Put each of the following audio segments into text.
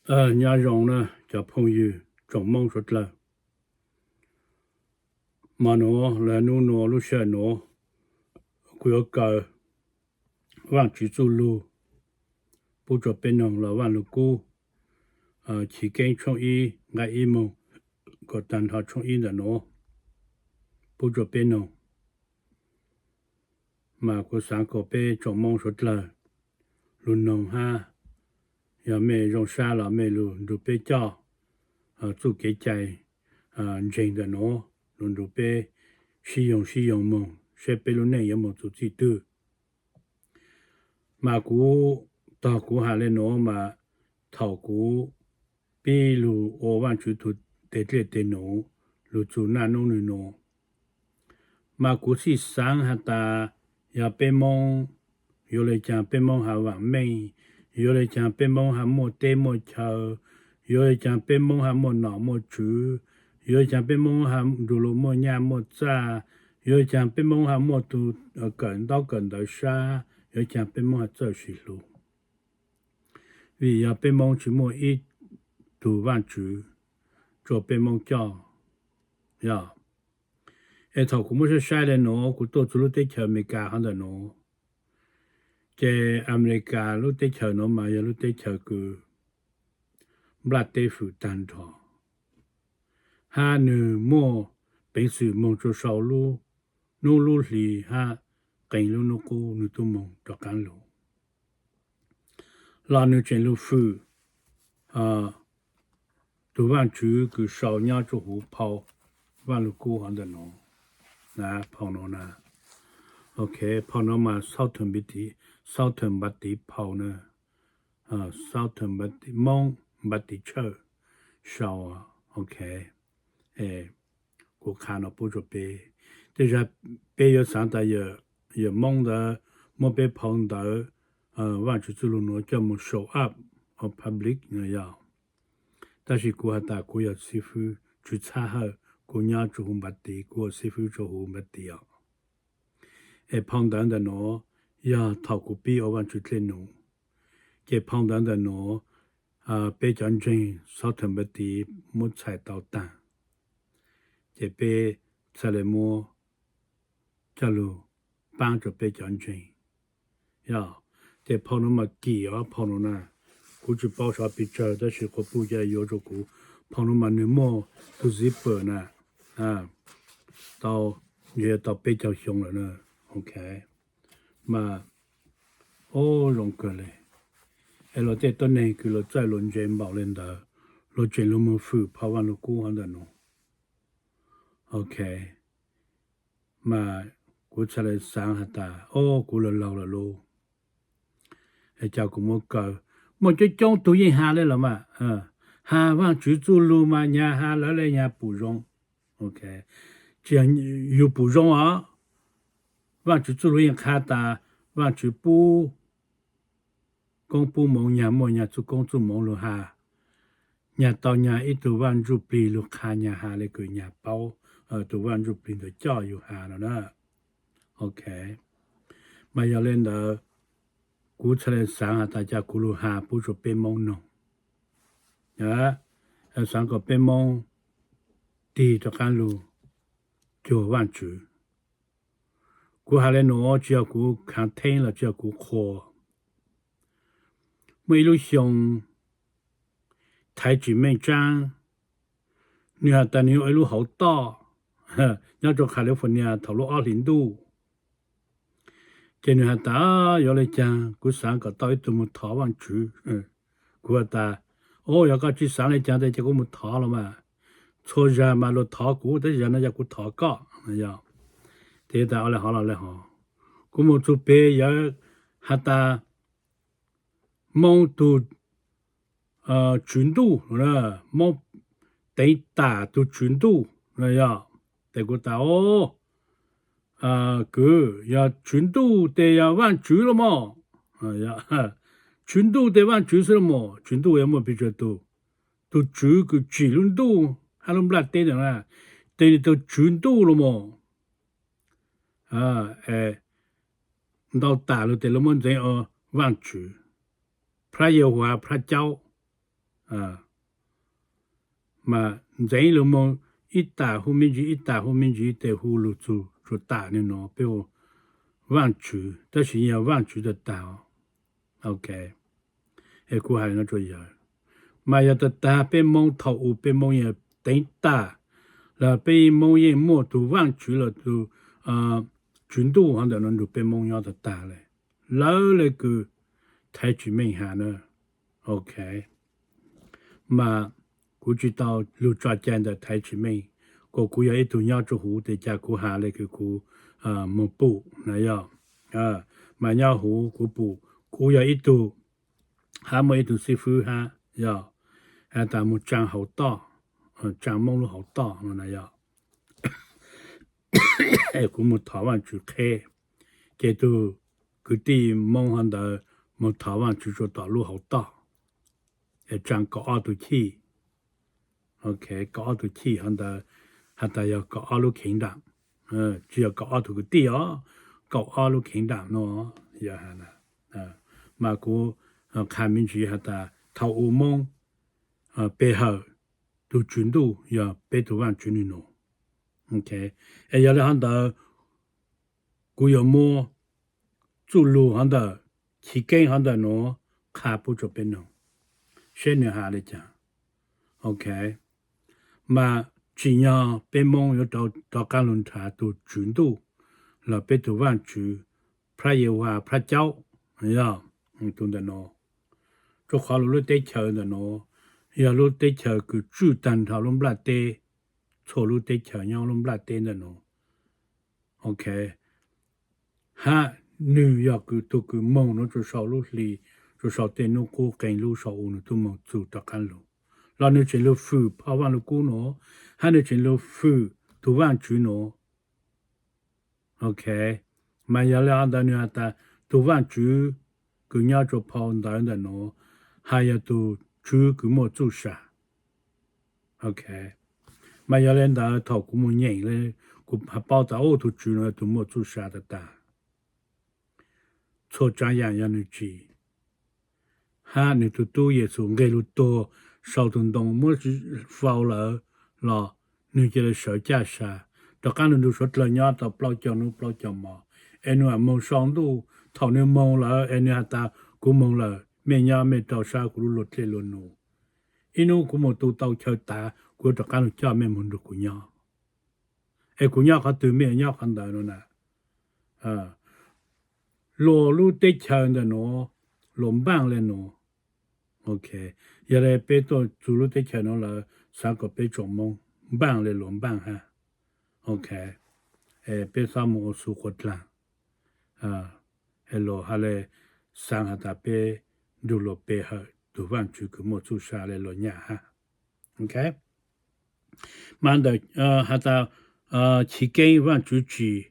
Nyob zoo na cov phooj ywg tsoom Moob suav dlawg. Hmo nuav los hnub nuav lub sij hawm nuav kuv yuav kaw Vaajtswv txuj lug pub rua peb noog los Vaaj Lug Kub, Chiv Keeb tshooj ib nqai ib moog kom taag nrho tshooj ib ntawm nuav pub rua peb noog. Mas kuv xaav kom peb tsoom Moob suav dlawg lug noog hab, yog mej zoo sab los mej lug nrug peb coj txuj kev cai ntseeg ntawm nuav, lug nrug peb sib yoog sib yoog moog saib peb lub neej yuav moog txug txij twg. Mas kuv, tog kuv has le nuav mas thaum kuv pib lug ua Vaajtswv tug teg dlej teg num lug txug naj nub nwg nuav, mas kuv txhij xaav has tas, yog peb Moob, yuav le caag peb Moob has vaam meej, yuav le caag peb Moob has muaj teb muaj chaw, yuav le caag peb Moob has muaj nom muaj tswv, yuav le caag peb Moob has nrug lug muaj nyaj muaj txaj, yuav le caag peb Moob has muaj tug kawm ntaub kawm ntawv sab, yuav le caag peb Moob has txawj sis hlub. Vim yog peb Moob tsis muaj ib tug Vaajtswv rua peb Moob coj, yog. Es thaum kuv muab saib saib le nuav, kuv tuaj txug lub teb chaws Amelikas hov ntawm nuav, ces Amelikas lub teb chaws nuav mas yog lub teb chaws kws nplaj teb fwm taag nrho, hab nwg muaj peev xwm moog rua sau lub nub lub hli hab qee lub nub qub nwg tub moog rov qaab lug, los nwg tseem lug fwm tug Vaajtswv kws sau nyob rua huv phau Vaaj Lug Kub hov ntawm nuav. Phau nuav na, ok, phau nuav mas Southern Baptist, Southern Baptist phau na, Southern Baptist, Moob Baptist Church sau, ok. Kuv qha no pub rua peb, tej zag peb yuav xaav tas yawm Moob ntawd muab peb phau ntawv Vaajtswv txuj lug nuav coj moog show up on public no yog. Tab sis kuv has tas kuv yog xib fwb Tswv Txhab Hawj, kuv nyob rua huv Npab Tis, kuv ua xib fwb rua huv Npab Tis os. Es phau ntawv ntawm nuav yog thaum kuv pib ua Vaajtswv dlej num, ces phau ntawv ntawm nuav peb cov ntseeg Southern Baptist muab txhais tau taag, ces peb txhaj le muab coj lug paab rua peb cov ntseeg. Yog, ces phau nuav mas kim os, phau nuav na, kuv tsis paub xyov pes tsawg tab sis quas puj ca yuav rua kuv. Phau nuav mas nwg muaj tug zipper na, tau, ntshe tau peb caug xyoo lawm na, ok. Mas, o, zoo kawg le. Es luag tej tuab neeg kws luag txawj luag ntse npaum le ntawd, luag tseem lug moog fwm phau Vaaj Lug Kub hov ntawm nuav, ok. Mas kuv txhaj le xaav has tas, o, kuv laug laug lawm lauj, es cas kuv muab kaw. Muaj coob coob tug yeej has le los mas, has Vaajtswv txuj lug mas nyag has lawv le nyag pum zoo, ok. Tsis yog yug pum zoo os, Vaajtswv txuj lug yeej qha tas Vaajtswv pub koob pub moov, nyag muaj nyag txuj koob txuj moov lug has, nyag tau nyag ib tug Vaaj Ntsuj Plig lug qha nyag has le kws nyag paub tug Vaaj Ntsuj Plig ntawd coj yug has no na, ok. Mas yog le ntawd, kuv txhaj le xaav has tas cas kuv lug has pub rua peb Moob noog, xaav kom peb Moob tig rov qaab lug cuag Vaajtswv. Kuv has le nuav tsis yog kuv khaav theeb los tsis yog kuv qhuas. Muaj ib lub xyoo, Thaiv Tsim Meej Tsaab, nwg has tas nwg ua ib lub hauv toj nyob rua California thaum lub ob hlis ntuj. Ces nwg has tas, yuav le caag kuv xaav kom tau ib tug moog thov Vaajtswv. Kuv has tas, o, yog koj tsis xaav le caag tes ces kuv moog thov los mas. Txhua zag mas luag thov kuv, tab sis zag no yog kuv thov koj. Yog, tes tas le hov los le hov. Kuv moog txug peg yawg has tas, Moob tug tswv ntuj, Moob teev tam tug tswv ntuj no yog. Tes kuv tas, o, kwv, yog tswv ntuj tes yog Vaajtswv los mas. Tswv ntuj tes Vaajtswv xwb los mas, tswv ntuj yuav muaj pes tsawg tug? Tug tswv kws tsim lub ntuj hab lub nplaj teb ntawd na, tes tug tswv ntuj los mas. Ntau tam lug tes lug muab ntxeev ua Vaajtswv, Phrab Yehuas, Phrab Caub. Mas ntxeev lug moog ib tam hu me ntsis, ib tam hu me ntsis tes hu lug txug tsuas tam nwg nuav peb hu Vaajtswv, tab sis yog Vaajtswv tag tag. Ok, es kuv has le nuav rua yawg, mas yog tag tag peb Moob thaum u peb Moob yeej teev tam, los peb Moob yeej muaj tug Vaajtswv los tug Tswv Ntuj hov ntawm nuav nrug peb Moob nyob tag tag le, lawv le kws Thaiv Tsis Meej has na. Ok, mas kuv tsis tau lug tso cai ntawm Thaiv Tsis Meej, kuas kuv yog ib tug nyob rua huv tes cas kuv has le kws kuv moog pum na yog. Mas nyob huv kuv pum, kuv yog ib tug hab muaj ib tug xib fwb hab yog has tas moog tsaa hauv toj, tsaa Moob lub hauv toj no na yog. Es kuv moog thov Vaajtswv qheb, ces tug kwv tij Moob hov ntawd moog thov Vaajtswv rua tom lub hauv toj, es tsaa kaum ob tug chij. Ok, kaum ob tug chij hov ntawd has tas yog kaum ob lub kheev dlaam, tsis yog kaum ob tug kwv tij os, kaum ob lub kheev dlaam no yog has na. Mas kuv qha me ntsis has tas thaum u Moob pe hawm tug Tswv Ntuj yog peb tug Vaajtswv nwg nuav. Ok, es yog le hov ntawd kuv yuav muab txuj lug hov ntawm Chiv Keeb hov ntawm nuav qha pub rua peb noog, seb nwg has le caag. Ok, mas tsim nyog peb Moob yuav rov qaab lug nrhav tug Tswv Ntuj los peb tug Vaajtswv, Phrab Yehuas, Phrab Caub, yog tug ntawm nuav, rua qhov lub teb chaws ntawm nuav yog lub teb chaws kws tswj taag nrho lub nplaj teb, txhua lub teb chaws nyob lub nplaj teb ntawm nuav. Ok, hab nwg yog kws tug kws moog nuav rua sau lub hli, rua sau tej nub qub qee lub sau u nwg tub moog txug rov qaab lug, los nwg tseem lug fwm phau Vaaj Lug Kub nuav, hab nwg tseem lug fwm tug Vaajtswv nuav. Ok, mas yog le hov ntawd nwg has tas tug Vaajtswv kws nyob rua phau ntawv ntawm nuav, has yog tug Tswv kws muaj txuj sa. Ok, mas yog le ntawd thaum kuv moog nyeem le, kuv paub tas ub tug Tswv nuav yog tug muaj txuj sa tag tag. Txhua tsav yaam yog nwg tsim, hab nwg tug tub Yexus nqeg lug tuag sau tug ntoo muab faus lawm los nwg ca le sawv caj sa, rov qaab lug nrug suav dlawg nyob tau plaub caug nub plaub caug mos, es nwg moog sau ntuj. Thaum nwg moog lawm es nwg has tas kuv moog lawm, mej nyob mej rau sab kuv lub luag dlej luag num. Ib nub kuv moog tu tau chaw tav, kuv yuav rov qaab lug coj mej moog nrug kuv nyob. Es kuv nyob qhov twg mej yuav nyob qhov ntawd no na. Luas lub teb chaws ntawm nuav, luas npaaj le nuav. Ok, yog le peb tuaj txug lub teb chaws nuav lawm, xaav kom peb tsoom Moob npaaj le luas npaaj hab. Ok, peb xob moog ua xu quas dlaag, es luas has le, xaav has tas peb nrug luas pe hawm tug Vaajtswv kws muaj txuj sa le luas nyam hab. Ok, mas ntawm has tas Chiv Keeb Vaajtswv tsim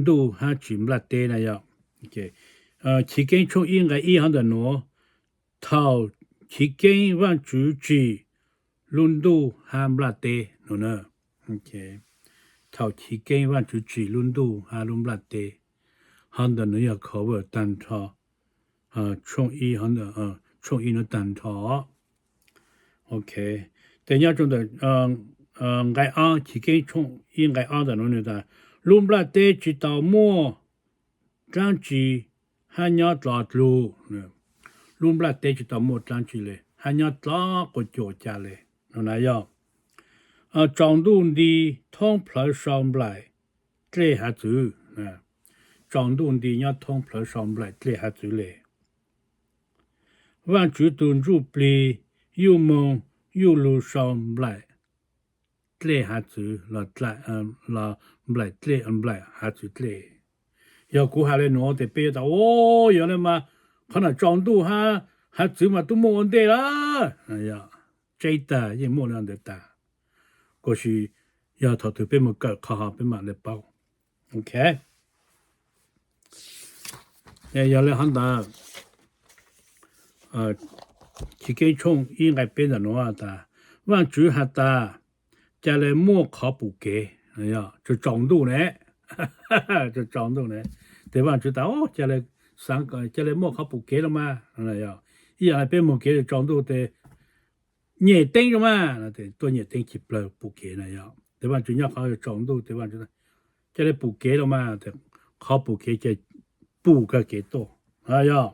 ntuj hab tsim nplaj teb na yog. Chiv Keeb tshooj ib nqai ib hov ntawm nuav, thaum Chiv Keeb Vaajtswv tsim lub ntuj hab nplaj teb no na. Thaum Chiv Keeb Vaajtswv tsim lub ntuj hab lub nplaj teb, hov ntawm nuav yog cover taag nrho tshooj ib nuav taag nrho. Ok, tes nyob rua ntawm nqai ob, Chiv Keeb tshooj ib nqai ob ntawm nuav nwg tas, lub nplaj teb tsis tau muaj dlaab tsi hab nyob dlov dlug. Lub nplaj teb tsis tau muaj dlaab tsi le hab nyob dlov quas cuas ca le no na yog. Tsaus ntuj nti thoob plawv sau nplaim dlej hav txwv. Tsaus ntuj nti nyob thoob plawv sau nplaim dlej hav txwv le. Vaajtswv tug ntsuj plig yuj moog yuj lug sau nplaim dlej hav txwv los nplaim dlej, nplaim hav txwv dlej. Yog kuv has le nuav tes peb yuav tas, o, yog le mas qhov no tsaus ntuj hab hav txwv mas tub muaj ua ntej lawm. Tseb tag yeej muaj le ntawd tag, kuas sis yog thaum twg peb moog kawm qhov hov peb mam le paub. Ok, yog le hov ntawd, Chiv Keeb tshooj ib nqai peb ntawm nuav tas, Vaajtswv has tas, ca le muaj qhov pum kev, tsaus ntuj ne, tsaus ntuj ne, tes Vaajtswv tas, ca le muaj qhov pum kev los mas. Ib yaam le peb moog kev tsaus ntuj tes nyem teeb rau mas, tuaj nyem teeb ci plawg pum kev na yog. Ces Vaajtswv nyob qhov tsaus ntuj, ces Vaajtswv ca le pum kev rau mas, qhov pum kev ca pum kag kev tuaj yog.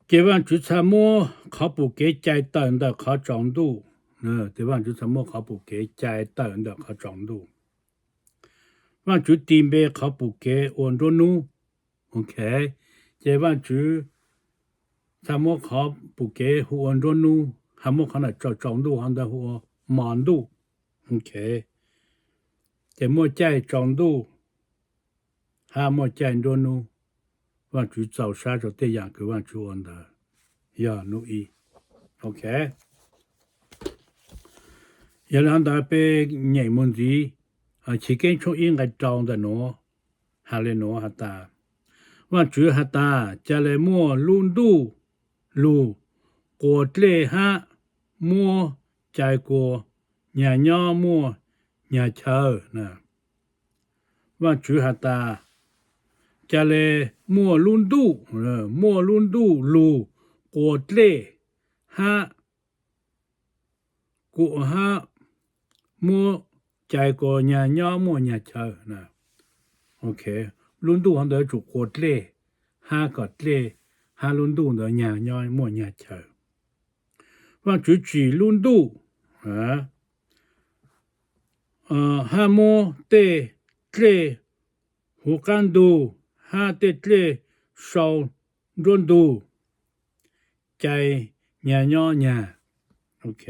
Ces Vaajtswv txha muab qhov pum kev cais tawm ntawm qhov tsaus ntuj. Ces Vaajtswv txha muab qhov pum kev cais tawm ntawm qhov tsaus ntuj. Vaajtswv tis npe qhov pum kev ua nruab nub. Ok, ces Vaajtswv txha muab qhov pum kev hu ua nruab nub, hab muab qhov ntawm tsaus tsaus ntuj hov ntawd hu ua mos ntuj. Ok, ces muaj caij tsaus ntuj hab muaj caij nruab nub. Vaajtswv txaus sab rua tej yaam kws Vaajtswv ua ntawd yog nub ib. Ok, yog le hov ntawd peb nyeem moog ntxiv, Chiv Keeb tshooj ib nqai rau ntawm nuav has le nuav has tas, Vaajtswv has tas, ca le muaj lub ntuj lug quas dlej hab muab cais kuas nyag nyob muaj nyag chaw. Vaajtswv has tas, ca le muaj lub ntuj, muaj lub ntuj lug quas dlej hab kuas hab muab cais kuas nyag nyob muaj nyag chaw. Ok, lub ntuj hov ntawd yuav tsum quas dlej hab kom dlej hab lub ntuj ntawd nyag nyob muaj nyag chaw. Vaajtswv tsim lub ntuj hab muab tej dlej huv qaab ntug hab tej dlej sau nruab ntug cais nyag nyob nyag. Ok,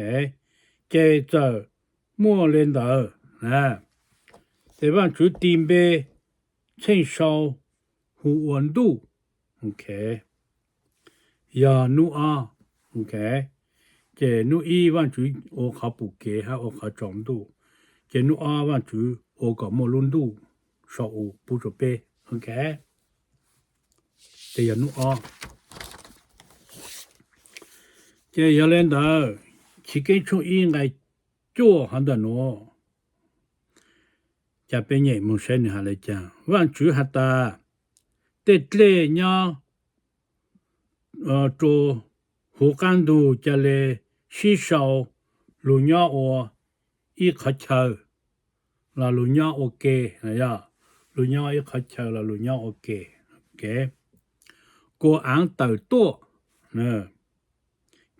ces txawm muaj le ntawd. Ces Vaajtswv tis npe tsheej sau hu ua ntuj. Ok, yog nub ob. Ok, ces nub ib Vaajtswv ua qhov pum kev hab ua qhov tsaus ntuj, ces nub ob Vaajtswv ua kom muaj lub ntuj sau u pub rua peb. Ok, ces yog nub ob. Ces yog le ntawd, Chiv Keeb tshooj ib nqai cuaj hov ntawm nuav, ca peb nyeem moog saib nwg has le caag. Vaajtswv has tas, tej dlej nyob rua huv qaab ntug ca le sib sau lug nyob ua ib qhov chaw los lug nyob ua ke, yog lug nyob ib qhov chaw los lug nyob ua ke. Kuas aav tawm tuaj,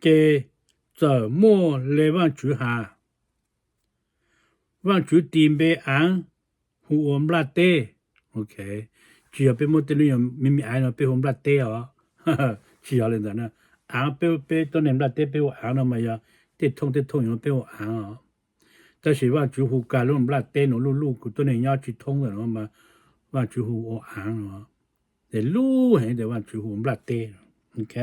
ces txawm muaj le Vaajtswv has. Vaajtswv tis npe aav hu ua nplaj teb. Ok, tsis yog peb muab tej lub nyuag me me aav no peb hu nplaj teb os. Tsis yog le ntawd na. Aav peb, peb tuab neeg nplaj teb peb hu aav no mas yog tej thooj tej thooj yuav peb hu aav os. Tab sis Vaajtswv hu kag lub nplaj teb nuav luj luj kws tuab neeg nyob tsis thoob ntawm no mas Vaajtswv hu ua aav no. Ces luj heev tes Vaajtswv hu nplaj teb. Ok,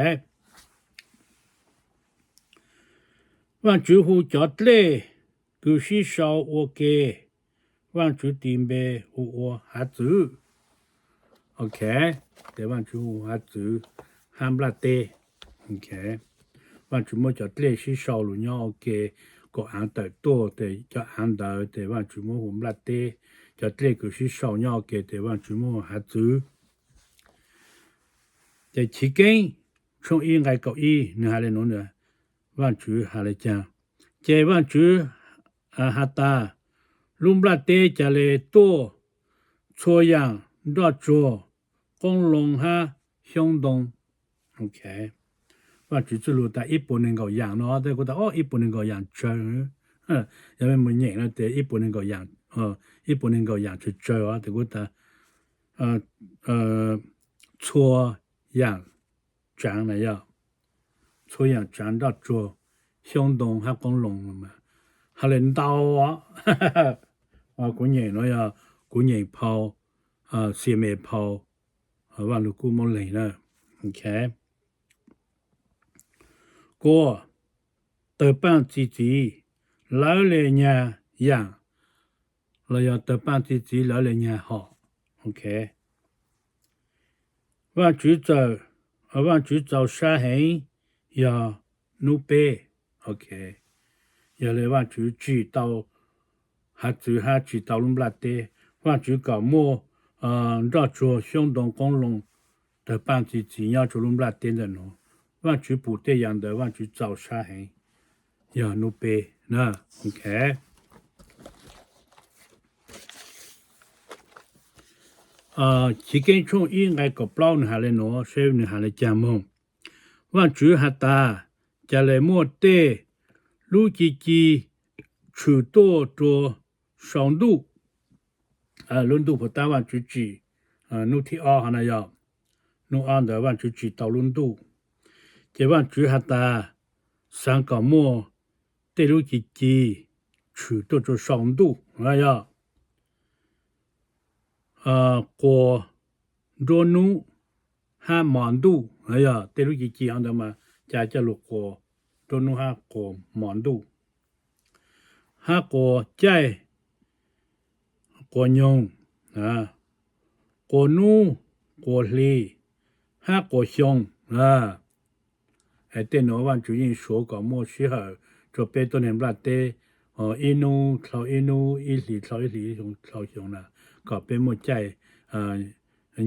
Vaajtswv hu cov dlej kws sib sau ua ke, Vaajtswv tis npe hu ua hav txwv. Ok, ces Vaajtswv hu hav txwv hab nplaj teb. Ok, Vaajtswv muab cov dlej sib sau lug nyob ua ke, kuas aav tawm tuaj tes cov aav ntawd tes Vaajtswv muab hu nplaj teb. Cov dlej kws sib sau nyob ua ke tes Vaajtswv muab hu hav txwv. Ces Chiv Keeb tshooj ib nqai kaum ib nwg has le nuav, Vaajtswv has le caag. Ces Vaajtswv has tas, lub nplaj teb ca le tuaj txhua yaam nroj tsuag, qoob loo hab xyoob ntoo. Ok, Vaajtswv txuj lug tas ib puas neeg nkaum yaam no, tes kuv tas ib puas neeg nkaum yaam tsawg. Yog mej mus nyeem no tes ib puas neeg nkaum yaam, ib puas neeg nkaum yaam tsawg tsawg os, tes kuv tas txhua yaam tsaav na yog, txhua yaam tsaav nroj tsuag, xyoob ntoo hab qoob loo, has le ntau os. Kuv nyeem no yog kuv nyeem phau, xia me phau Vaaj Lug Kub Moob Leeg na. Ok, kuas tawg paaj txi txiv lawv le nyag yaam, los yog tawg paaj txi txiv lawv le nyag hom. Ok, Vaajtswv txawm, Vaajtswv txaus sab heev yog nub peb. Ok, yog le Vaajtswv tsim tau hav txwv hab tsim tau lub nplaj teb, Vaajtswv kom muaj nroj tsuag xyoob ntoo qoob loo tawg paaj txi txiv nyob rua lub nplaj teb ntawm nuav. Vaajtswv pum tej yaam ntawd Vaajtswv txaus sab heev, yog nub peb na. Ok. Chiv Keeb tshooj ib nqai kaum plaub nwg has le nuav, seb nwg has le caag moog. Vaajtswv has tas, ca le muaj tej lub ci ci tshwm tuaj rua sau ntuj. Lub ntuj puas tab Vaajtswv tsim, nub thib ob hov na yog, nub ob ntawd Vaajtswv tsim tau lub ntuj. Ces Vaajtswv has tas, xaav kom muaj tej lub ci ci tshwm tuaj rua sau ntuj na yog, quas nruab nub hab mos ntuj, yog tej lub ci ci hov ntawd mas ca coj lug quas nruab nub hab quas mos ntuj, hab quas caij quas nyoog, quas nub quas hli hab quas xyoo. Tej nuav Vaajtswv yeej suav kom muaj sij hawm rua peb tuab neeg nplaj teb, ib nub dlhau ib nub, ib hlis dlhau ib hlis, xyoo dlhau xyoo na, kom peb muaj caij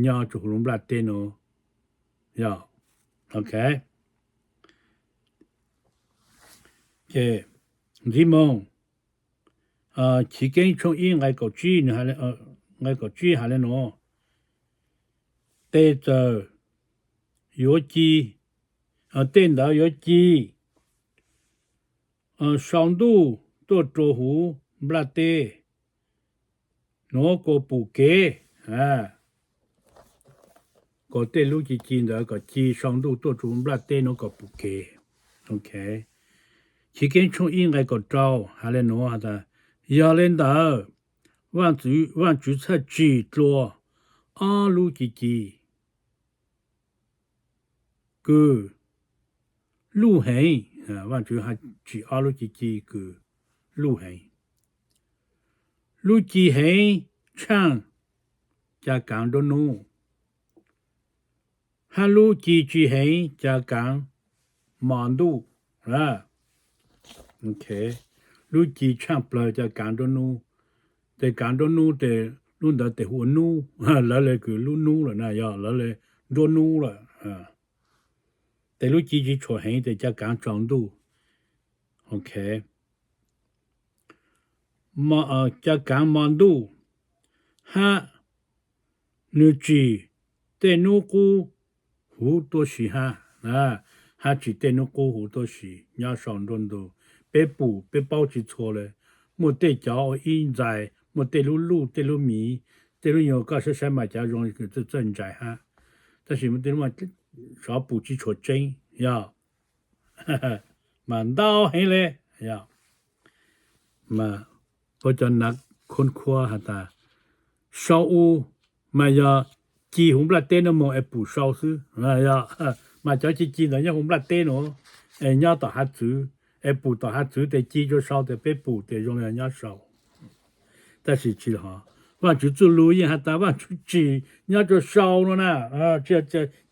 nyob rua huv lub nplaj teb nuav. Yog, ok. Ces ntxiv moog, Chiv Keeb tshooj ib nqai kaum tsib, nqai kaum tsib has le nuav, tej txawm yuav ci, tej ntawd yuav ci sau ntuj tuaj rua huv nplaj teb nuav kuas pum kev, kuas tej lub ci ci ntawd kom ci sau ntuj tuaj rua huv nplaj teb nuav kom pum kev. Ok. Chiv Keeb tshooj ib nqai kaum rau has le nuav has tas, yog le ntawd, Vaajtswv txhaj tsim dlua ob lub ci ci kws luj heev. Vaajtswv tsim ob lub ci ci kws luj heev. Lub ci heev tshaaj ca kaav nruab nub, hab lub ci tsi heev ca kaav mos ntuj. Lub ci tshaaj plawg ca kaav nruab nub. Tes kaav nruab nub tes lub ntawd tes hu ua nub, lawv le kws lub nub lawm na, yog lawv le nruab nub lawm. Tes lub ci tsi tshuam heev tes ca kaav tsaus ntuj. Ok. Ca kaav mos ntuj, hab nwg tsim tej nub qub huv tuab si hab, hab tsim tej nub qub huv tuab si nyob sau nruab ntug. Peb pum peb paub tsi txhua le, muaj tej cov ua ib ntsais, muaj tej lub luj tej lub miv, tej lub nyuag koj saib saib mas cov zoo txawj ntsais hab, tab sis muaj tej lub sov pum tsi tshua tseeb, yog mas ntau heev le. Yog, puab cov nav khoob khuab has tas, sau u mas yog ci huv nplaj teb nuav moog es pum sau xwb. Mas cov ci ci ntawd nyob huv nplaj teb nuav, es nyob tom hav txwv, es pum tom hav txwv tes ci rua sau tes peb pum tes zoo le nyob sau. Tab sis tsi, Vaajtswv txuj lug yeej has tas Vaajtswv tsim nyob rua sau nuav na,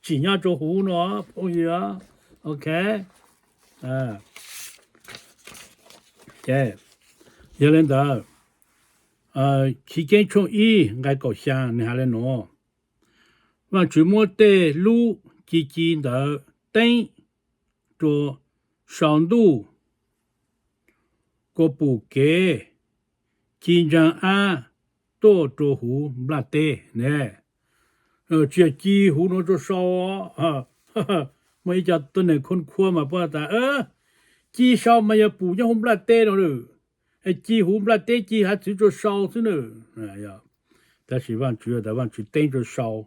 tsim nyob rua huv nuav phooj ywg. Ok. Yog le ntawd, Chiv Keeb tshooj ib nqai kaum xyaa nwg has le nuav, Vaajtswv muab tej lub ci ci ntawd teeb rua sau ntuj, kuas pum kev ci ntsaag ab tuaj rua huv nplaj teb ne. Tsi yog ci huv nuav rua sau. Muaj ib co tuab neeg khoob khuab mas puab tas, ci sau mas yog pum nyob huv nplaj teb nuav lawm, ci huv nplaj teb ci hav txwv rua sau xwb na. Tab sis Vaajtswv tas Vaajtswv teeb rua sau,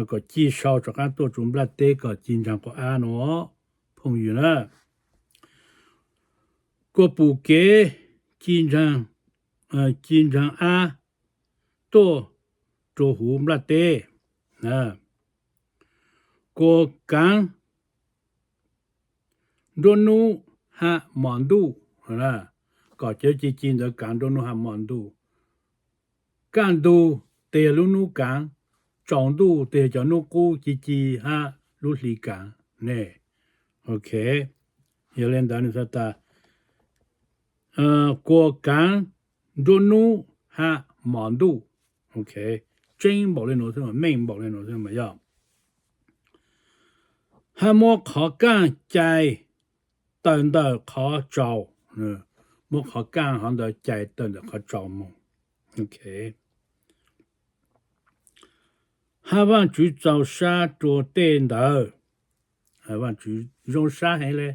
kom ci sau rov qaab tuaj rua nplaj teb kom ci ntsaag quas ab nuav, phooj ywg na. Kuas pum kev ci ntsaag, ci ntsaag ab tuaj rua huv nplaj teb, kuas kaav nruab nub hab mos ntuj, kom cov ci ci ntawd kaav nruab nub hab mos ntuj. Kaj ntug tes yog lub nub kaav, tsaus ntuj tes yog cov nub qub ci ci hab lub hli kaav ne. Ok, yog le ntawd nwg has tas, kuas kaav nruab nub hab mos ntuj. Ok, tseeb npaum le nuav xwb, meej npaum le nuav xwb mas yog. Hab muab qhov kaaj cais tawm ntawm qhov tsaus, muab qhov kaaj hov ntawd cais tawm ntawm qhov tsaus moog. Hab Vaajtswv txaus sab rua tej ntawd. Vaajtswv zoo sab heev le.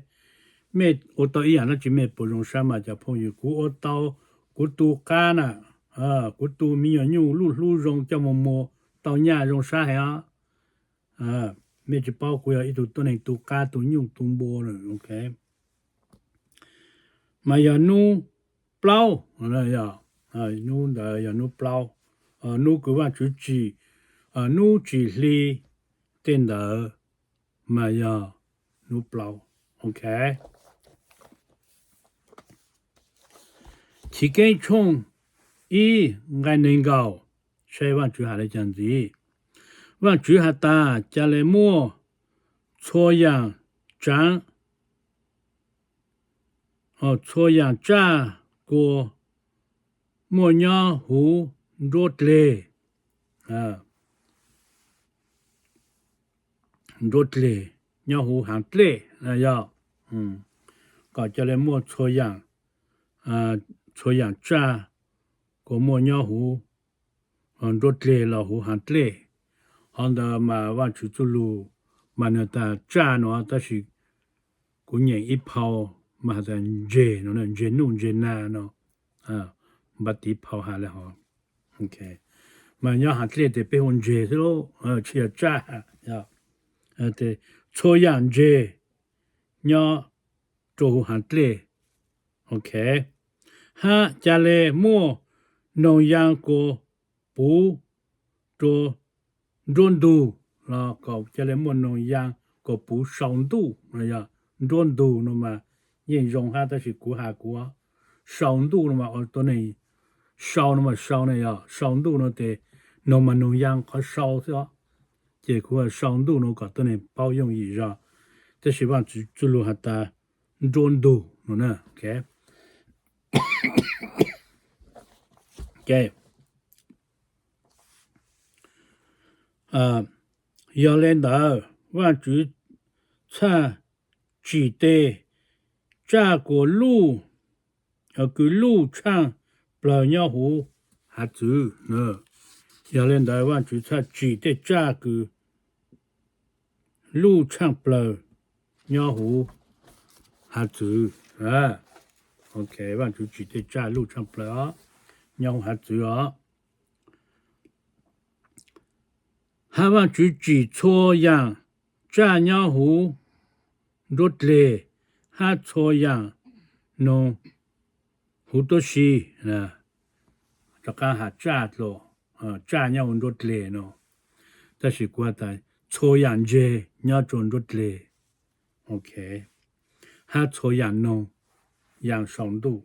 Mej ua tau ib yaam dlaab tsi mej puas zoo sab mas cov phooj ywg? Kuv ua tau, kuv tu qaab na, kuv tu me nyuam nyuj luj hlub zoo coj moog muag tau nyaj zoo sab heev os. Mej tsi paub kuv yog ib tug tuab neeg tu qaab tu nyuj tu npua. Mas yog nub plaub, nub ntawd yog nub plaub, nub kws Vaajtswv tsim, nub tsim hli tej ntawd mas yog nub plaub. Ok. Chiv Keeb tshooj ib nqai neeg nkaum, saib Vaajtswv has le caag ntxiv. Vaajtswv has tas, ca le muaj txhua yaam tsaav, txhua yaam tsaj kua muaj nyob huv nruab dleg, nruab dleg, nyob huv haav dlej, yog kom ca le muaj txhua yaam, txhua yaam tsaj kua muaj nyob huv nruab dleg los huv haav dlej. Hov ntawd mas Vaajtswv txuj lug mas nwg tas tsaj no, tab sis kuv nyeem ib phau mas has tas ntseg no, ntseg nuj ntseg nag no, npaj tiv phau has le hov. Mas nyob haav dlej tes peb hu ntseg xwb lauj, tsi yog tsaj. Txhua yaam ntseg nyob rua huv haav dlej. Ok. Hab ca le muaj noog yaa kua puv rua nruab ntug, los kom ca le muaj noog yaa kua puv sau ntuj. Nruab ntug no mas yeej zoo hab, tab sis kuv has kuv sau ntuj no mas ua tuab neeg sau no mas sau ne, yog sau ntuj no tes noog mas noog yaa qhov sau xwb os. Ces kuv sau ntuj no kom tuab neeg paub yooj yim zog, tab sis Vaajtswv txuj lug has tas nruab ntug no na. Yog le ntawd Vaajtswv txhaj tsim tej tsaj kua luj, kws luj tshaaj plawg nyob huv hav txwv. Yog le ntawd Vaajtswv txhaj tsim tej tsaj kws luj tshaaj plawg nyob huv hav txwv. Vaajtswv tsim tej tsaj luj tshaaj plawg os, nyob huv hav txwv os. Hab Vaajtswv tsim txhua yaam tsaj nyob huv nruab dleg, hab txhua yaam noog huv tuab si. Rov qaab has tsaj dlua, tsaj nyob huv nruab dleg no, tab sis kuv has tas txhua yaam ntseg nyob rua nruab dleg. Ok. Hab txhua yaam noog yaa sau ntuj.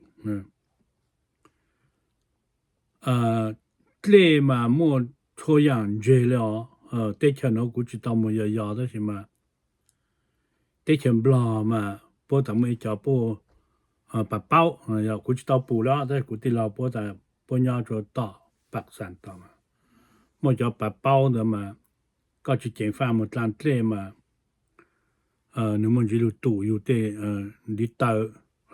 Dlej mas muaj txhua yaam ntseg le os. Teb chaws nuav kuv tsis tau mus yos yos tab sis mas teb chaws Nplog mas puab tas muaj ib cov puab, Pas Paub, yog kuv tsis tau pum le os, tab sis kuv tij laug puab tas puab nyob rua tom Pas Xas tom, muaj cov Pas Paub ntawd mas koj tsis ceev faj mus dlaa dlej mas nwg muaj ntsis lug tum yug tej ntiv taw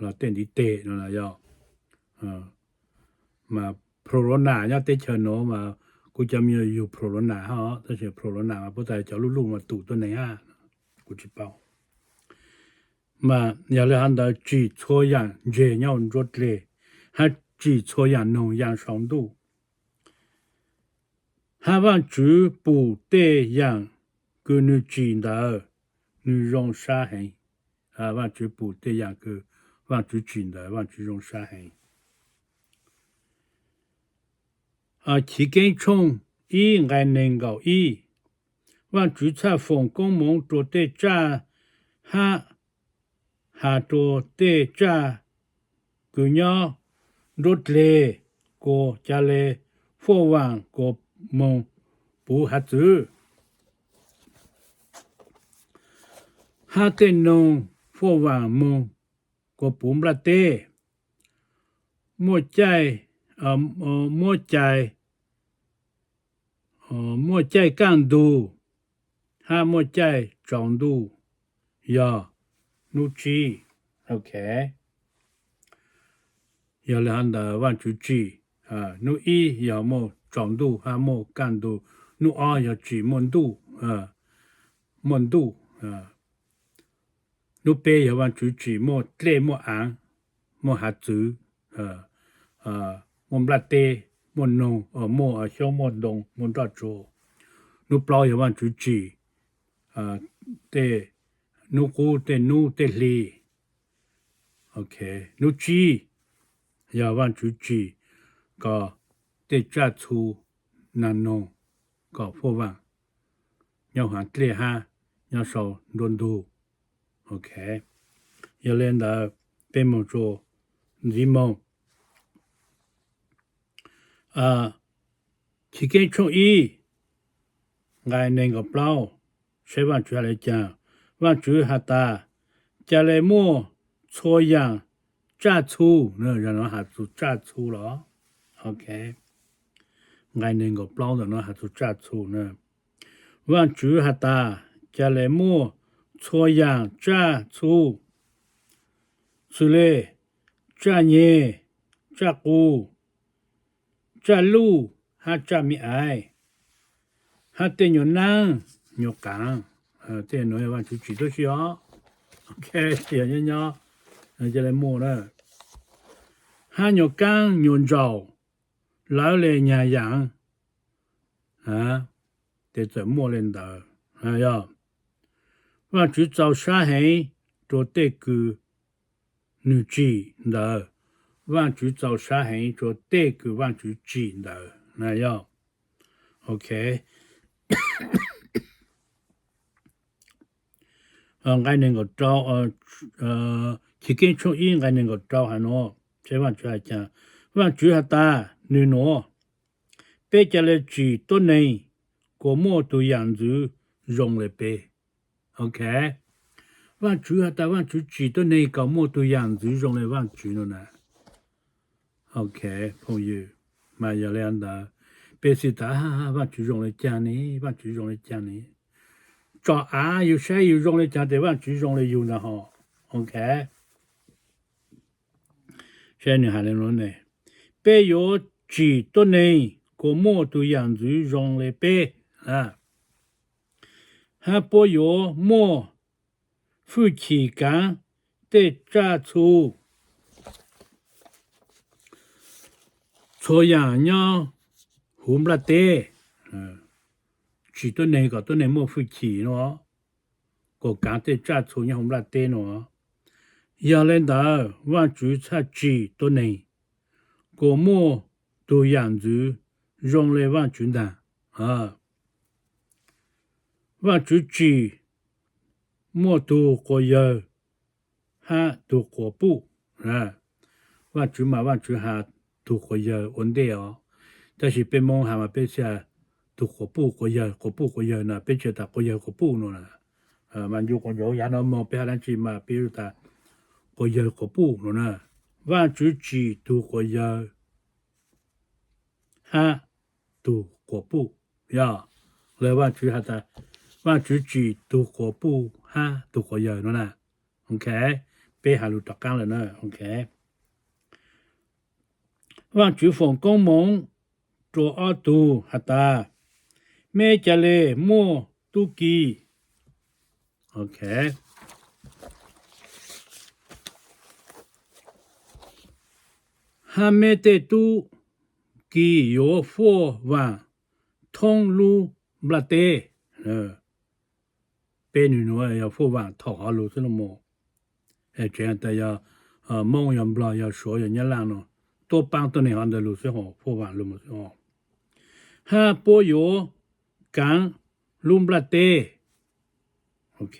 los tej ntiv teg no los yog mas Corona nyob teb chaws nuav mas kuv cov me nyuam yug Corona hab, tab sis Corona mas puab tas cov luj luj mas tum tuab neeg hab, kuv tsis paub. Mas yog le hov ntawd tsim txhua yaam ntseg nyob huv nruab dleg, hab tsim txhua yaam noog yaa sau ntuj. Hab Vaajtswv pum tej yaam kws nwg tsim ntawd, nwg zoo sab heev. Vaajtswv pum tej yaam kws Vaajtswv tsim ntawd, Vaajtswv zoo sab heev. Chiv Keeb tshooj ib nqai neeg nkaum ib. Vaajtswv txhaj foom koob moov rua tej tsaj hab has rua tej tsaj kws nyob nruab dleg, kuas ca le fuaj vaam kuas moog puv hav txwv, hab tej noog fuaj vaam moog kuas puv nplaj teb. Muaj caij, muaj caij, muaj caij kaaj ntug, hab muaj caij tsaus ntuj. yog hnub tsib. Ok, yog li hov ntawd Vaajtswv tsim, hnub ib yog muaj tsaus ntuj hab muaj kaj ntug, hnub ob yog tsim muaj ntuj, muaj ntuj, hnub peb yog Vaajtswv tsim muaj dlej muaj aav, muaj hav txwv, muaj nplaj teb, muaj noog, muaj xyoob muaj ntoo muaj nroj tsuag. Hnub plaub yog Vaajtswv tsim tej hnub qub tej hnub tej hli. Ok, hnub tsib yog Vaajtswv tsim kom tej tsaj txhu naag noog kom fuaj vaam nyob huv dlej hab nyob sau nruab ntug. Ok, yog li ntawd peb moog rua ntxiv moog. Chiv Keeb tshooj ib nqai neeg nkaum plaub, saib Vaajtswv has le caag. Vaajtswv has tas, ca le muaj txhua yaam tsaj txhu. Has txug tsaj txhu los, ok, nqai neeg nkaum plaub ntawm no has txug tsaj txhu na. Vaajtswv has tas, ca le muaj txhua yaam tsaj txhu, xws le tsaj nyeg, tsaj qus, tsaj luj hab tsaj me aiv, hab tej nyuas naab nyuas qaav. Tej nuav Vaajtswv tsim tuab si os. Ok, yog nyob nyob, ca le muaj na, hab nyuas kaab nyuas ntsaum, lawv le nyag yaam, tes txawm muaj le ntawd. Yog Vaajtswv txaus sab heev rua tej kws nwg tsim ntawd. Vaajtswv txaus sab heev rua tej kws Vaajtswv tsim ntawd na yog. Ok, nqai neeg nkaum rau, Chiv Keeb tshooj ib nqai neeg nkaum rau has nuav, saib Vaajtswv has caag. Vaajtswv has tas, nwg nuav, peb ca le tsim tuab neeg kuas muaj tug yaam ntxwv zoo le peb. Ok, Vaajtswv has tas Vaajtswv tsim tuab neeg kom muaj tug yaam ntxwv zoo le Vaajtswv nuav na. Ok, phooj ywg, mas yog le ntawd, peb xav tas Vaajtswv zoo le caag ne, Vaajtswv zoo le caag ne. Tsom av yug saib yug zoo le caag tes Vaajtswv zoo le yug ntag hos. Ok, saib nwg has le nuav ne, peb yuav tsim tuab neeg kuas muaj tug yaam ntxwv zoo le peb, hab puab yuav muaj fwj chim kaav tej tsaj txhu txhua yaam nyob huv nplaj teb. Tsim tuab neeg kom tuab neeg muaj fwj chim nuav, kuas kaav tej tsaj txhu nyob huv nplaj teb nuav. Yog le ntawd Vaajtswv txhaj tsim tuab neeg kuas muaj tug yaam ntxwv zoo le Vaajtswv ntaag. Vaajtswv tsim muaj tug quas yawg hab tug quas puj. Vaajtswv mas Vaajtswv has tug quas yawg ua ntej os, tab sis peb Moob has mas peb tsi has tug quas puj quas yawg, quas puj quas yawg na, peb tsi has tas quas yawg quas puj nuav na. Mas ncu quas ntsaum yav no moog peb has dlaab tsi mas peb yuav tas quas yawg quas puj nuav na. Vaajtswv tsim tug quas yawg hab tug quas puj. Yog le Vaajtswv has tas Vaajtswv tsim tug quas puj hab tug quas yawg nuav na. Ok, peb has lug rov qaab lawm na. Ok, Vaajtswv foom koob moov rua ob tug has tas, meb ca le muaj tub ki. Ok, hab meb tej tub ki yuav fuaj vaam thoob lub nplaj teb. Peb nwg nuav yog fuaj vaam thaum hov lug xwb los mas. Tseem tas yog Moob, yog Nplog, yog Suav, yog Nyab Laaj no, tuab paab tuab neeg hov ntawd lug xwb hos, fuaj vaam lug mas xwb hos. Hab puab yuav kaav lub nplaj teb. Ok,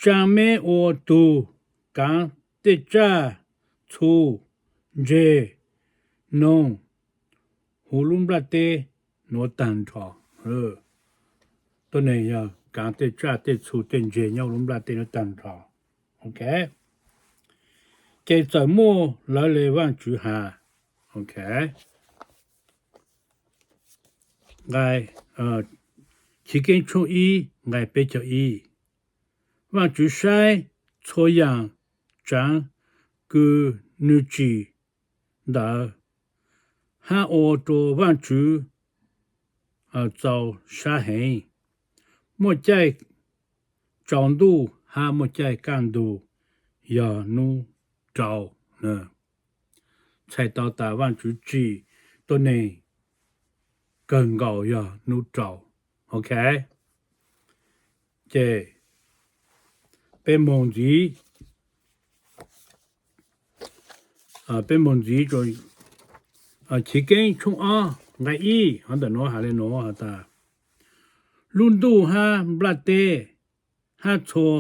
tsaa meb ua tug kaav tej tsaj txhu, ntseg, noog huv lub nplaj teb nuav taag nrho. Tuab neeg yog kaav tej tsaj tej txhu tej ntseg nyob huv lub nplaj teb nuav taag nrho. Ok, ces txawm muaj lawv le Vaajtswv has. Ok, nqai Chiv Keeb tshooj ib nqai peb caug ib. Vaajtswv saib txhua yaam tsaav kws nwg tsim ntawd, hab ua rua Vaajtswv txaus sab heev. Muaj caij tsaus ntuj hab muaj caij kaj ntug yog nub rau. Txhais tau tas Vaajtswv tsim tuab neeg kawg nkaus yog nub rau. Ok, ces peb moog ntxiv, peb moog ntxiv Chiv Keeb tshooj ob nqai ib, hov ntawm nuav has le nuav has tas, lub ntuj hab nplaj teb hab txhua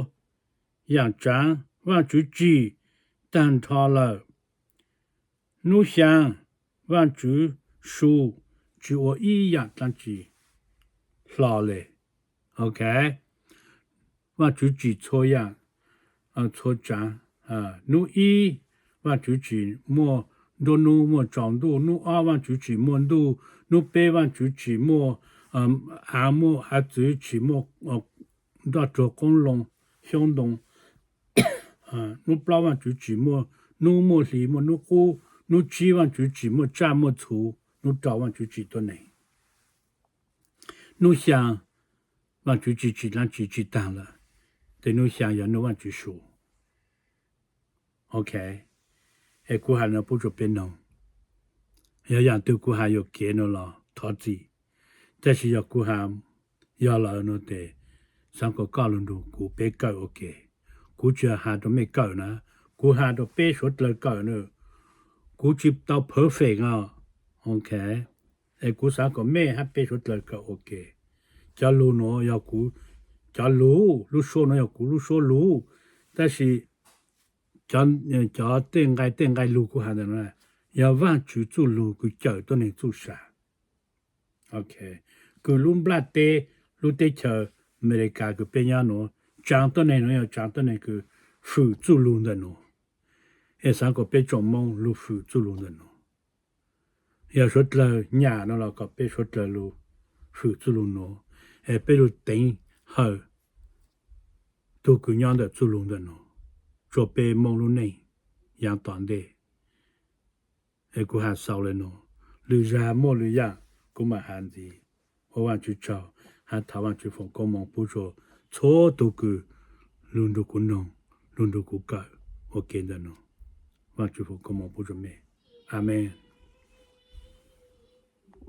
yaam tsaav Vaajtswv tsim taag nrho lawm. Nub xyaa Vaajtswv su tsi ua ib yaam dlaab tsi hlo le. Ok, Vaajtswv tsim txhua yaam, txhua tsaav. Nub ib, Vaajtswv tsim muaj nruab nub, muaj tsaus ntuj. Nub ob, Vaajtswv tsim muaj ntuj. Nub peb, Vaajtswv tsim muaj aav, muaj aav txwv, tsim muaj nroj tsuag qoob loo, xyoob ntoo. Nub plaub, Vaajtswv tsim muaj nub, muaj hli, muaj nub qub. Nub tsib, Vaajtswv tsim muaj tsaj muaj txhu. Nub rau, Vaajtswv tsim tuab neeg. Nub xyaa, Vaajtswv tsim tsim dlaab tsi tsim taag lawm, tes nub xyaa yog nub Vaajtswv su. Ok, es kuv has le nuav pub rua peb noog. Yog yaam twg kuv has yuam kev nuav los thov txim, tab sis yog kuv has yog lawm nuav tes xaav kom koj lug nrug kuv peb kawm ua ke. Kuv tsi has rua mej kawm na, kuv has rua peb suav dlawg kawm na. Kuv tsi tau perfect os. Ok, es kuv xaav kom mej hab peb suav dlawg kawm ua ke. Cov lug nuav yog kuv cov lug, lub suab nuav yog kuv lub suab lug, tab sis cov tej nqai tej nqai lug kuv has ntawm nuav yog Vaajtswv txuj lug kws cawm tuab neeg txuj sa. Ok, kws lub nplaj teb, lub teb chaws Amelikas kws peb nyob nuav, tsaav tuab neeg nuav yog tsaav tuab neeg kws fwm txuj lug ntawm nuav. Es xaav kom peb tsoom Moob lug fwm txuj lug ntawm nuav. Yog suav dlawg nyam nuav los kom peb suav dlawg lug fwm txuj lug nuav, es peb lug teev hawm tug kws nyob ntawm txuj lug ntawm nuav tsua peb Moob lub neej yaav tom ntej. Es kuv has xaus le nuav, lwm zag muaj lwm yaam kuv maam has ntxiv. Ua Vaajtswv tsaug, hab thov Vaajtswv foom koob moov pub rua txhua tug kws lug nrug kuv noog, lug nrug kuv kawm ua ke ntawm nuav. Vaajtswv foom koob moov pub rua mej. Amees.